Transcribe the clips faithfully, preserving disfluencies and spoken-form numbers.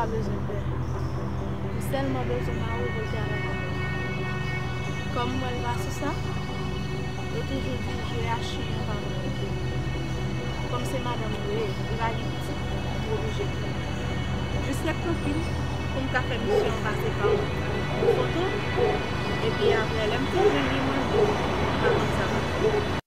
Pa bezwen pè. M sèlman bezwen mari w poze avèk yon moun. Kòm m wè l pa sou sa, yo toujou di jwe a chen an pa nan pike. Kòm se madanm mwen ye, li pa gen pitit, m oblije pran. Jis ret trankil pou m ka fè misyon an pase pa yon foto, epi apre, lè m fin jwenn li, mwen, m pa konn sa m ap fè.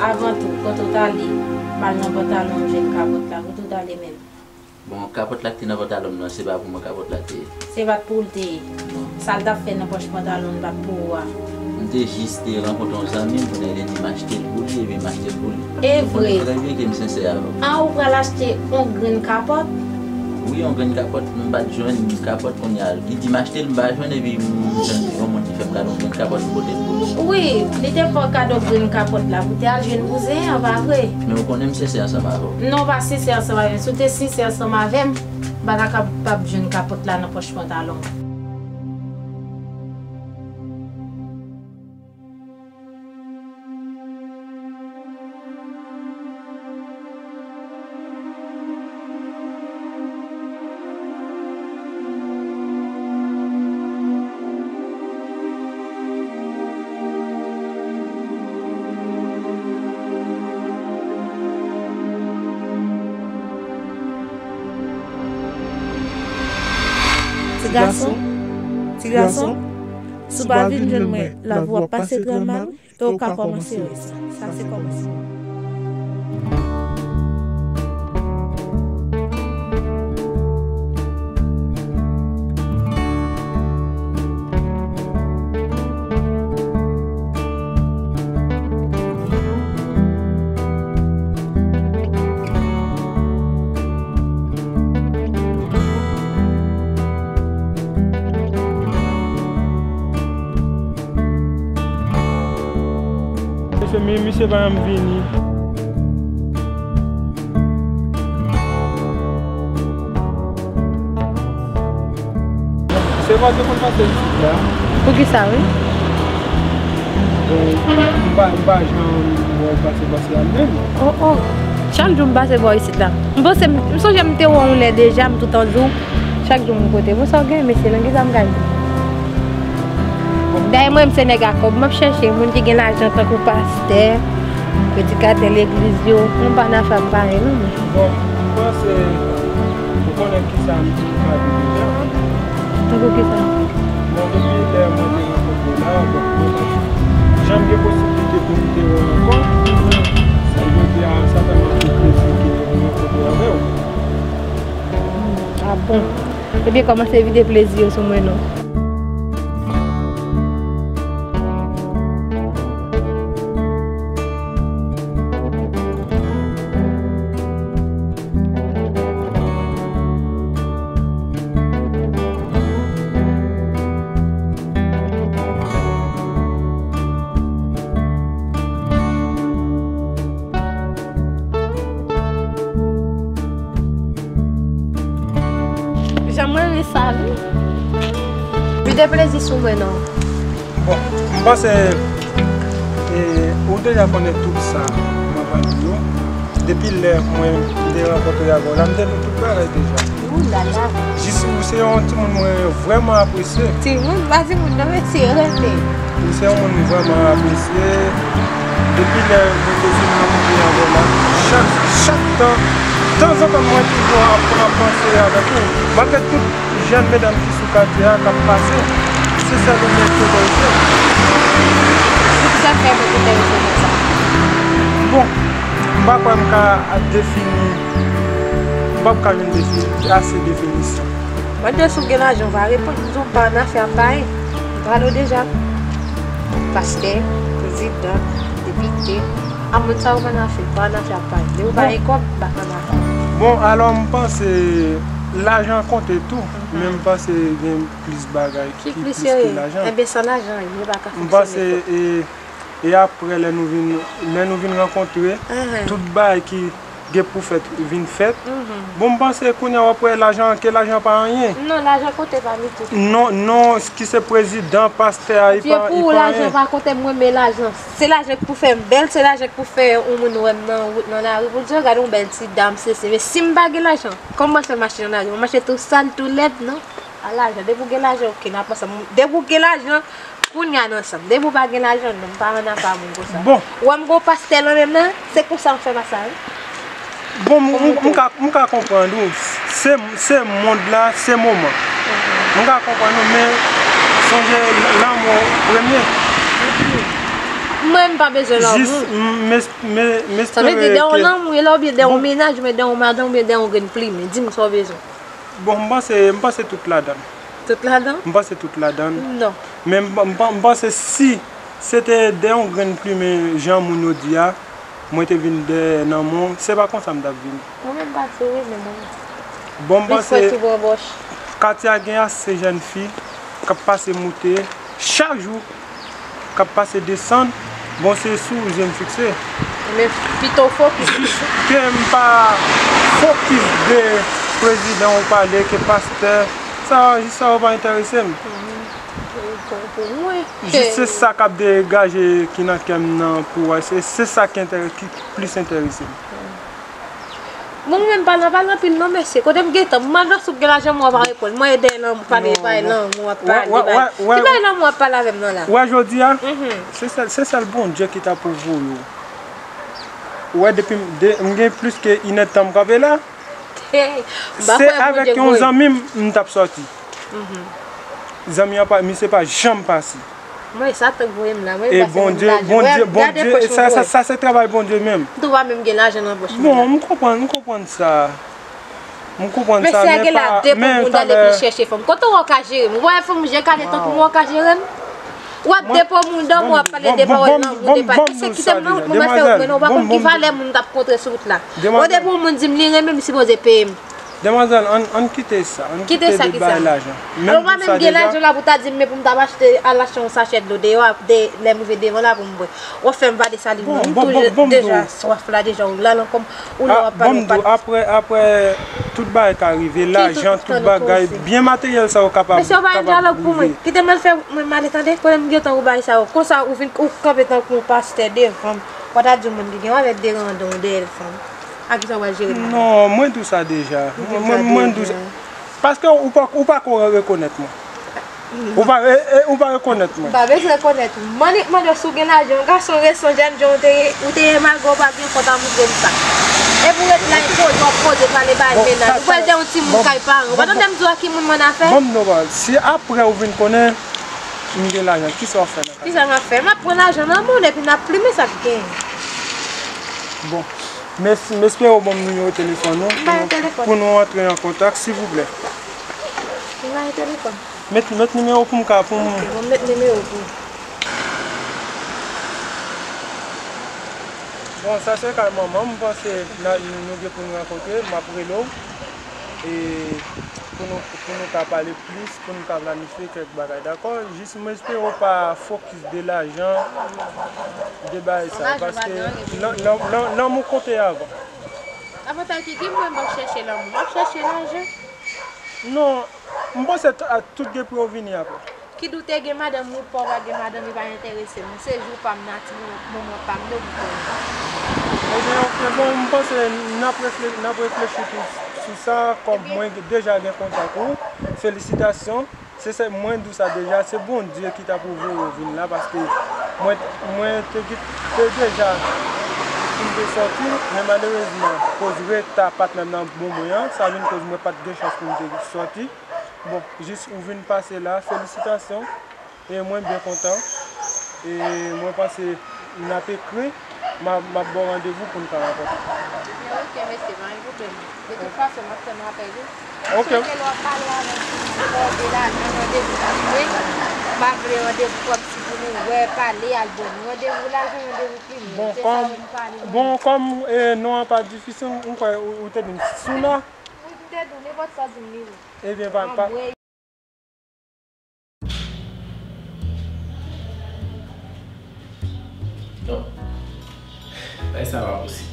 Avan tou, kote w t ale? M al nan pantalon m jwenn kapòt la. Kote w t ale menm? Bon, kapòt la k te nan pantalon m nan, se pa pou mwen kapòt la te ye. Se pa t pou w l te ye. Non. Sa l t ap fè nan pòch pantalon l pa t pou ou a? M te jis te rankontre yon zanmi m, kounye a li di m achte l pou li, epi m achte l pou li. E vre? Ou konnen trè byen ke m sensè avè w. An, ou pral achte yon grenn kapòt? Wi, yon grenn kapòt, m pa t jwenn kapòt kounye a. Li di m achte l, m pa jwenn, epi m jwenn yon moun ki fè m kado yon grenn kapòt, m pote l pou li. Wi, li te fè w kado grenn kapòt la pou te al jwenn kouzen an, pa vre? Men ou konnen m sensè ansanm avè w. Non, w pa sensè ansanm avè m. Si w te sensè ansanm avè m, m pa ta kapab jwenn kapòt la nan pòch pantalon. Ti gason, ti gason, si w pa vin jwenn mwen, lavi w ap pase trè mal, wi. E w ka kòmanse wè sa. Sa se kòmansman. Mesye, mi-, misye pa janm vini. Se pa te konn pase isit la. Poukisa, wi? Bon, m pa, m pa janm wè w pase, pase a menm. Oh, oh. Chak jou m pase bò isit la. M panse, m, m sonje m te wè w yon lè deja, m toutan di w. Chak jou m kote. Bon, sa w gen, mesye, nan kisa m ka ede? Dayè mwen, m se nèg a kòb, m ap chèche moun ki gen lajan tankou pastè, predikatè legliz yo. Mwen pa nan afè ap pale, non, mwen. Bon, m panse ou konnen kisa m ka di deja. Tankou kisa? Bon, depi lè mwen te rankontre w la, bon, mwen pa t janm gen posiblite pou m te wè w ankò. Sa vle di a, sa fè m anpil plezi ke m rankontre avè w. Ah bon? Ebyen, kòmanse vide plezi yo sou mwen non. Jan mwen renmen sa, wi. Vide plezi sou mwen non. Bon, m panse, e, ou deja konnen tout sa m Yo, depi lè mwen m te rankontre avè w la, m te di w tout bagay deja. Ou la la. Jis ou se yon timoun mwen vrèman apresye. Timoun, pa timoun non, mesye, rete. Ou se yon moun m vrèman apresye. Depi lè mwen te fin rankontre avè w la, chak, chak tan, tanzantan mwen toujou ap, ap panse avèk ou. Malgre tout jèn medam ki sou katye a k ap pase, se sèl ou menm ki enterese m. Poukisa w fè mwen enterese nan sa? Bon, m pa kwè m ka defini, m p ap ka jwenn defi-, ase definisyon. Mwen di w si w gen lajan, w pa reponn. M di w m pa nan afè ap pale. M pale w deja. Pastè, prezidan, depite. A moun sa yo pa nan afè, m pa nan afè ap pale. Depi w pa gen kòb, m pa nan afè. Bon, alò m panse lajan konte tou, men m panse gen plis bagay ki plis ke lajan. Enben, san lajan, yo pa ka fonksyone. M panse, e, e apre, lè nou vin, lè nou vin rankontre, tout bagay ki gen pou fèt vin fèt. Bon, m panse kounye a w ap wè lajan, ke lajan pa anyen. Non, lajan konte pami tout. Non, non, ki se prezidan, pastè a, li pa, li pa anyen. Pou ou, lajan pa konte, m renmen lajan. Se lajan k pou fè m bèl, se lajan k pou fè yon moun wè m nan wout, nan lari, pou l di, "Gade yon bèl ti dam, sesi." Men si m pa gen lajan, kòman m fè mache nan lari? M mache tou sal, tou lèd, non? A lajan, depi w gen lajan, oke, n ap ansanm. Depi w gen lajan, kounye a n ansanm. Depi w pa gen lajan, non, m pa nan afè a moun konsa. Bon. Ou wè m gon pastè nan men m nan, se konsa m fè pase a, wi. Bon, m, m, m ka, m ka konprann ou. Se, se mond la, se moman. M ka konprann ou, men sonje lanmou premye. Mwen, m pa bezwen lanmou. Jis, m, m, m, m espere ke... Sa vle di, de yon lanmou, e la oubyen de yon mennaj, oubyen de yon madanm, oubyen de yon grenn plimen. Di m sa w bezwen. Bon, m panse, m panse tout ladann. Tout ladann? M panse tout ladann. Non. Men m, m, m panse si se te de yon grenn plimen jan moun yo di a, mwen te vin dèyè nan men w, se pa konsa m t ap vini. Mwen menm pa sou wi, men mwen. Bon, m panse katye a gen ase jèn fi k ap pase moute chak jou k ap pase desann, bon, se sou ou je m fikse. Men pito w fokis. Jis ke m pa fokis de prezidan ou pale, ke pastè, sa, jis sa yo pa enterese m. Jis se sa k ap degaje ki nan kè m nan pou wè, se, se sa ki enterese, ki plis enterese m. Bon, mwen menm pa nan pale anpil non, mesye. Kote m gentan, m mande w si w gen lajan, mwen pa reponn. Mwen e dèyè lanmou, pale, bay lanmou, w ap pale, bay. Ki bay lanmou w ap pale avè m nan la? Ou wè jodi a, se sèl, se sèl Bondye ki ta pou voye w. Ou wè depi m, de, m gen plis ke inèdtan m kanpe la. Se avèk yon zanmi m, m t ap sòti. Zanmi an pa, misye pa janm pase. Mwen, Satan k voye m la, mwen pase menm lajan. Bondye, Bondye, sa, sa, sa se travay Bondye menm. M tou pa menm gen lajan nan pòch mwen la. Bon, m konprann, m konprann sa. M konprann sa, men pa, men talè. Mesye a gen la de pou moun ale pou l chèche fanm. Kote w ka jere m? Ou wè fanm je kale tankou mwen w ka jere m? W ap depo moun dan mwen, w ap pale de pawòl lanmou, de pa. Mesye, kite m nan wout mwen, mwen fè wout mwen, non, ou pa konn ki valè moun m t ap kontre sou wout la. Ou depi yon moun di m li renmen m, li sipoze peye m. Demwazèl, ann, ann kite sa, ann kite de bay lajan. Alò, m pa menm gen lajan la pou ta di m, men pou m ta al achte, al achte yon sachè dlo deyò, de, lè m rive devan la pou m bwè. W ap fè m pale salin mwen, m toujou deja swaf la, deja ou la nan kò m, ou la w ap pale yon pa. Bon, m di w, apre, apre, tout bagay ka rive, lajan, tout bagay, byen materyèl sa yo kapab, kapab rive. Mesye, w pa gen dyalòg pou mwen. Kite m al fè mwen m ale, tande, kote m gentan ou bay sa yo. Konsa, ou vin, ou kanpe tankou yon pastè devan m. W ta di yon moun ki gen yon avèk de randan, yon dèyè fanm. A kisa w pral jere m? Non, mwen di w sa deja. Mwen, mwen di w sa. Paske ou pa, ou pa ko rekonèt mwen. Ou pa, e, e, ou pa rekonèt mwen. M pa bezwen rekonèt ou. M annik mande w si w gen lajan. Yon gason resan jèn jan ou te ye, ou te ye malgre w pa gen kont a montre m sa. Epi w ret la, e poze, w ap poze, pale bay mennaj. Ou pral de yon timoun kay paran. Ou pa tande m di w a ki moun m annafè? Bon, m nòmal. Si apre ou vin konnen m gen lajan, kisa w ap fè nan kay la? Kisa m ap fè? M ap pran lajan nan men w epi n ap plimen sa k genyen. Bon. M es-, m espere w ban m nimewo telefòn ou pou nou, pou nou antre an kontak, silvouplè. M bay telefòn. Met, met nimewo pou m ka, pou m. Ok, bon, m met nimewo pou ou. Bon, sa se kay manman m, m panse n a, nou, nou gen pou n rankontre, m ap rele w. E pou nou, pou nou ka pale plis, pou nou ka planifye kèk bagay, dakò? Jis m espere w pa fokis de lajan, de bagay sa, paske lan-, lan-, lan-, lanmou konte avan. Avan ta ki, ki mwen m ap chèche lanmou, m ap chèche lajan. Non, m panse t-, a, tout gen pou yo vini apre. Kit ou te gen madanm ou pa w pa gen madanm, li pa enterese m. Se jou pa m nan ti moman pa m yo m konnen. Ebyen, ok, bon, m panse n ap refle-, n ap reflechi tou sou sa, kòm mwen deja gen kontak ou. Felisitasyon. Se, se, mwen di w sa deja, se Bondye ki t ap ouvri w vin la, paske mwen, mwen te, te deja fin te sòti, men malerezman, koz reta patnè m nan bon mwen an, sa vin koz mwen pa t gen chans pou m te sòti. Bon, jis ou vin pase la, felisitasyon. E mwen byen kontan. E mwen panse n ap ekri, m a, m ap ba w randevou pou n ka rankontre. Ebyen, ok, mesye, pa gen pwoblèm. De tout fason, m ap tann w apèl ou. Ok. Chak lè w ap pale avè m, pou m mande lajan, randevou pa vle. M pa vle randevou kòmsi pou nou wè, pale, al bon. Randevou lajan, randevou fini. Bon, se sa kòm, m pale, bon, kòm, eh, non an pa difisil, m kwè ou, ou te di m Suna. Wi, m te di w, nenpòt sa w di m li bon. Ebyen, pa, pa, anmwey. Non. Bagay sa pa posib.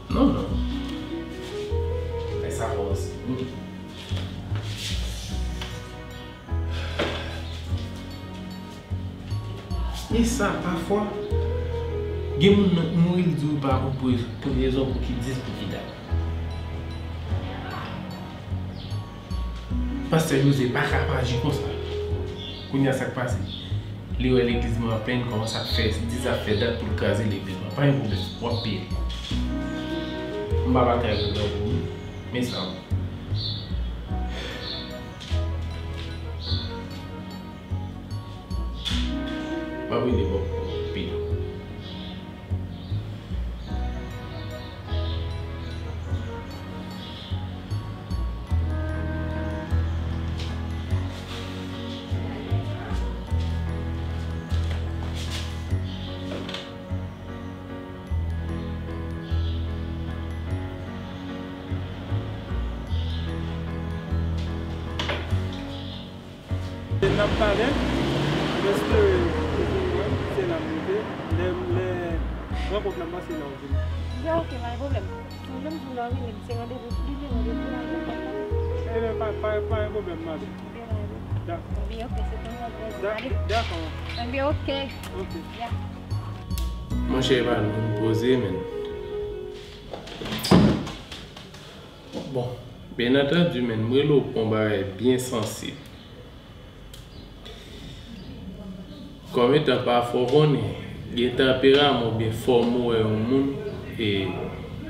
Non, non. Bagay sa pa posib. E sa, pafwa, gen moun nan mouri, l di w pa konn pou, pou rezon pou ki dis, pou ki dat. Pastè Jozye pa ka pa aji konsa. Kounye a sa k pase? Li wè legliz mwen an plen, kòmanse ap fè dis, ap fè dat pou l kraze legliz mwen. Pa gen pwoblèm, w ap peye. M pa batay pou dan pou ou, men sa w. M ap rele bò pi. N ap pale, m espere ou vin wè m, se la m rete. Lè, lè rankont la, m panse la w vini. Byen, ok, pa gen pwoblèm. Ou menm di w lè w vini, se randevou, li gen randevou la, ou konprann? Ebyen, pa, pa, pa gen pwoblèm, m ale. Byen, pa gen pwoblèm. Dakò. Byen, ok, se pou mwen, byen, ale. Dakò. Ebyen, ok. Ok. Ya. Monchè, pa nou poze, men. Bon, byen antandi, men, m rele w pou yon bagay byen sansib. Kòm etan pafwa w konnen, gen tanperaman oubyen fòm ou wè yon moun, e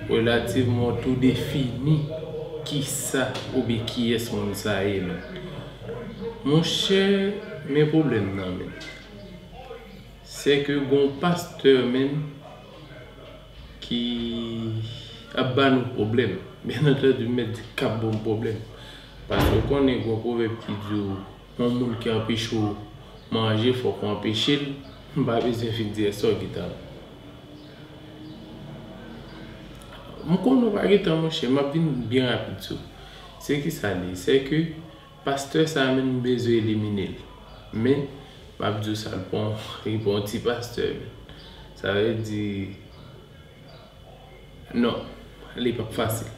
relativman w tou defini kisa oubyen kiyès moun sa ye, men. Monchè, men pwoblèm nan, men. Se ke gon pastè, men, ki ap ba nou pwoblèm. Byen antandi, m mèt di k ap ban m pwoblèm. Paske w konnen gon pwovèb ki di w, yon moun ki anpeche w manje, fòk ou anpeche l. M pa bezwen fin di èske w gentan. M konnen w pa gentan, monchè, m ap vin byen rapid sou. Se kisa l ye? Se ke pastè sa a menm, m bezwen elimine l. Men, m ap di w sa, l pa yon, li pa yon ti pastè, men. Sa vle di, non, li p ap fasil.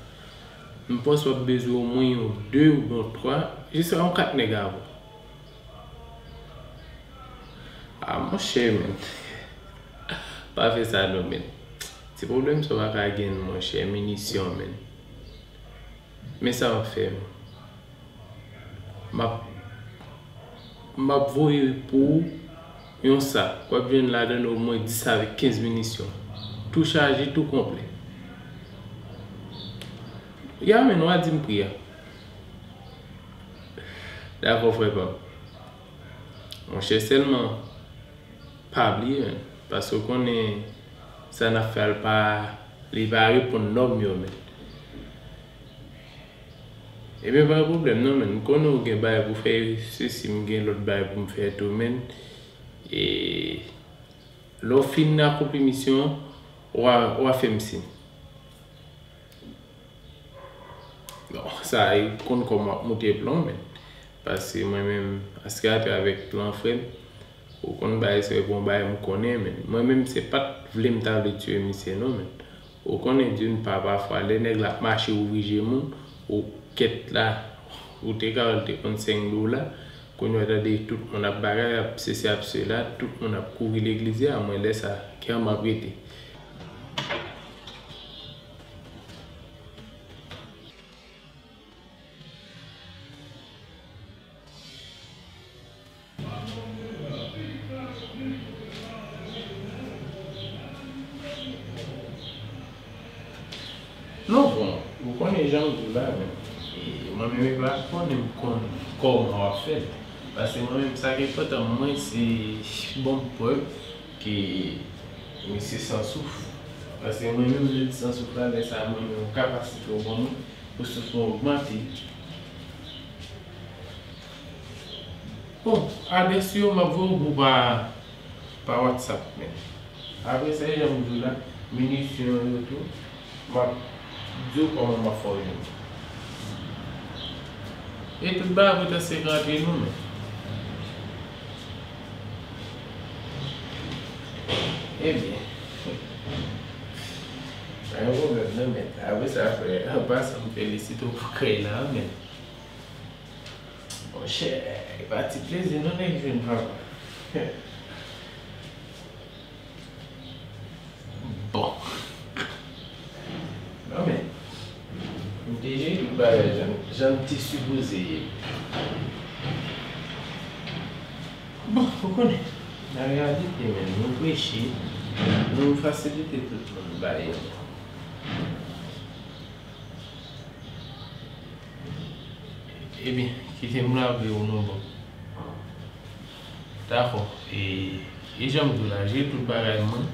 M panse w ap bezwen omwen yon de oubyen yon twa, jiska yon kat nèg avan. A, monchè, men. Pa fè sa non, men. Ti pwoblèm sa w pa ka gen, monchè, minisyon, men. Men sa w ap fè, men. M ap, m ap voye pou ou yon sak. W ap jwenn ladan l omwen dis avèk kenz minisyon. Tou chaje, tou konplè. Ya, men, w a di m pri a. Dakò, frè pa m. Monchè, sèlman, pa bliye, men. Paske w konnen sa n ap fè a, l pa, li pa reponn nòm yo, men. Ebyen, pa gen pwoblèm, non, men. M konnen w gen bagay pou fè, sesi, m gen lòt bagay pou m fè tou, men. E lè w fin akonpli misyon an, w a, w a fè m siy. Bon, sa, e konn kòman w ap moute plon, men. Paske mwen menm, askilate avèk plan frè m, ou konn bagay sa yo, bon bagay m konnen, men. Mwen menm, se pa t vle m ta vle tiye misye, non, men. Ou konnen, d'une part, pafwa, lè nèg la ap mache ouvri je moun, ou kèt la, ou te ka wè l te konn senk dola, Kounye a w tande tout moun ap bagay, ap sesi, ap sela, tout moun ap kouri legliz la, mwen lè sa, kè m ap rete. Non, bon, ou konnen jan m di w la, men, e, mwen menm, e pa konnen m konn kòman w ap fè l. Paske mwen menm, sa ki enpòtan mwen, se bon prèv ke misye san souf. Paske mwen menm, lè l san souf la, lè sa a, mwen menm, kapasite w ban mwen pou souf mwen ogmante. Bon, adrès yo, m ap voye w pou pa, pa WhatsApp, men. Apre sa, jan m di w la, minisyon yo tou, m ap di w kòman m ap fè w jwenn. E tout bagay pou ta se ka antre nou, men. Ebyen. Pa gen pwoblèm, non, men. Apre sa, frè, an pasan, m felisite w pou kay la, men. Monchè, e pa ti plezi non nèg jwenn papa. Bon. Non, men, m te jere tout bagay jan, jan m te sipoze ye. Bon, ou konnen, nan reyalite, men, nou preche, nou fasilite tout moun bagay yo. Ebyen, kite m raple w non, bon. Dakò. E, e jan m di w la, jere tout bagay mwen.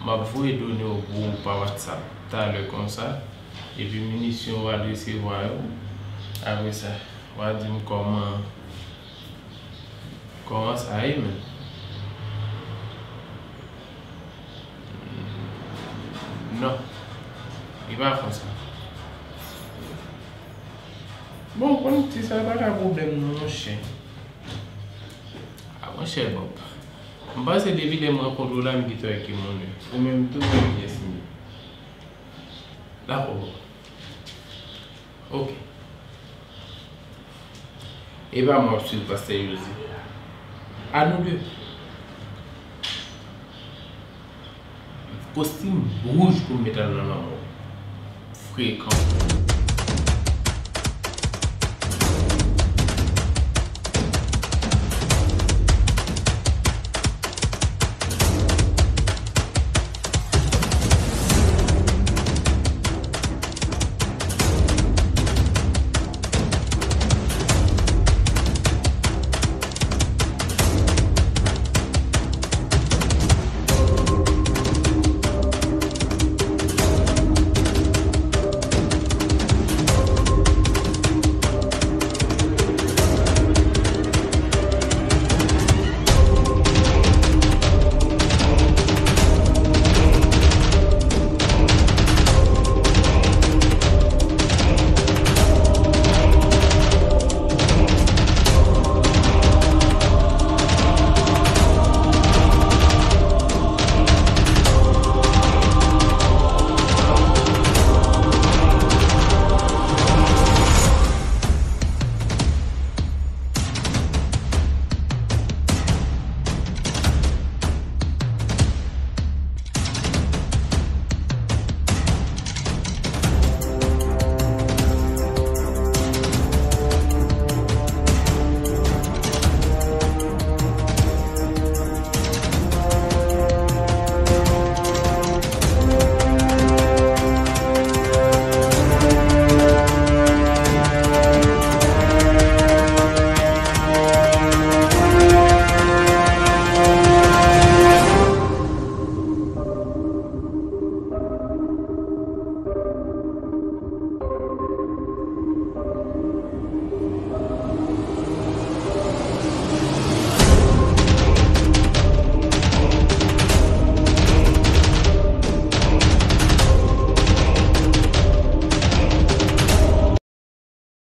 M ap voye done w pou ou pa WhatsApp talè konsa. Epi minisyon w al resevwa yo. Apre sa, w a di m kòman, kòman sa ye, men. Non. Li pa konsa. Bon, konn ti sa pa ka pwoblèm non, monchè. A, monchè Bob. M panse depi lè m rankontre w la, m kite w ak yon moun. Ou menm tou, menm pyès m ye. Dakò, Bob. Ok. E pa mwen ap swiv pastè Jozye. A nou de. Kostim wouj pou m met al nan lanmò. Frekan.